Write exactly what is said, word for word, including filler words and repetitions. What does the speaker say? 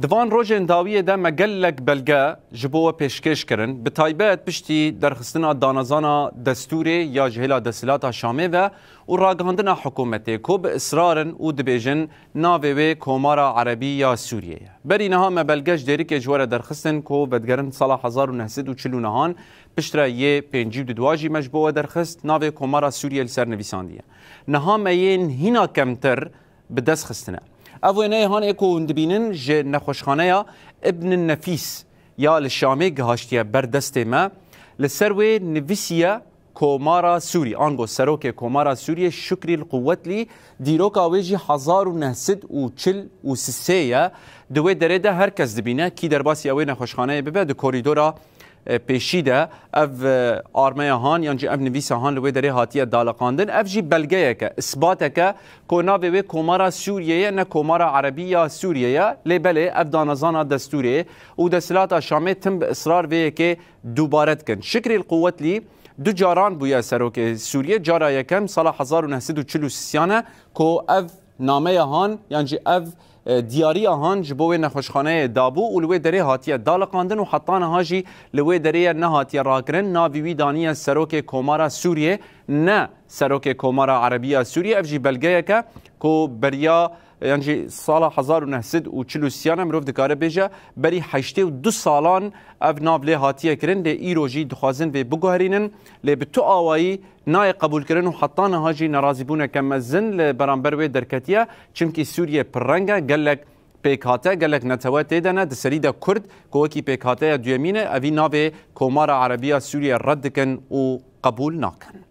Di van rojên dawiyê de me gelek belge ji bo we pêşkêş kirin, bi taybet piştî derxistina danezana destûrê ya ji hêla desthilata Şamê ve û ragihandina hikûmetê ku bi israr in û dibêjin navê wê Komara Erebî ya Sûriyê ye. Berî niha me belge ji Dêrikê ji we re derxistin ku vedigerin sala hezar û neh sed û çil û nehan, piştre yê pêncî û du jî me ji bo we derxist, navê Komara Sûriyê li ser nivîsandiye. Niha me yên hîna kemtir bi dest xistine. Ev wêneyê han ê ku hûn dibînin ji nexweşxaneya Ibn Nefîs ya li Şamê gihaştiye ber destê me. Li ser wê nivîsiye Komara Sûrî, ango serokê Komara Sûriyê Şukrî Quwetlî, dîroka wê jî hezar û neh sed û çil û sê ye. Di wê derê de her kes dibîne, kî derbasî ew ê nexweşxaneyê bibe, di korîdora e, pêşî de ev, e, armeya han yan jî ev nivîsa han li wê derê hatiye daliqandin. Ev jî belgeyeke, isbateke ku navê wê Komara Sûriyê ye, ne Komara Erebî ya Sûriyê ye. Lê belê ev danezana destûrê û desthilata Şamê tim bi israr vê yekê dubare dikin. Şikrî Quwetlî du caran bûye serokê Sûriyê. Cara yekem sala hezar û neh sed û çil û sê e ku ev nameya han yan jî ev, e, diyariya han ji bo wê nexweşxaneyê dabû û li wê derê hatiye daliqandin û heta niha jî li wê derê ye nehatiye rakirin. Navî wî daniye serokê Komara Sûriyê, ne serokê Komara Erebî ya Sûriyê. Ev jî belgeyeke ku beriya, yan jî sala hezar û neh sed û çil û sê e mirov dikare bêje berî heştê û du salan ev nav lê hatiye kirin, lê îro jî dixwazin vê biguherînin, lê bi tu awayî nayê qebûlkirin û heta niha jî nerazîbûneke mezin li beramber wê derketiye, çimkî Sûriye pirreng e, gelek pêkhate, gelek netewe tê de ne, di serî de Kurd, ku wekî pêkhateya duyemîn e, evî navê Komara Erebî ya Sûriye red dikin û qebûl nakin.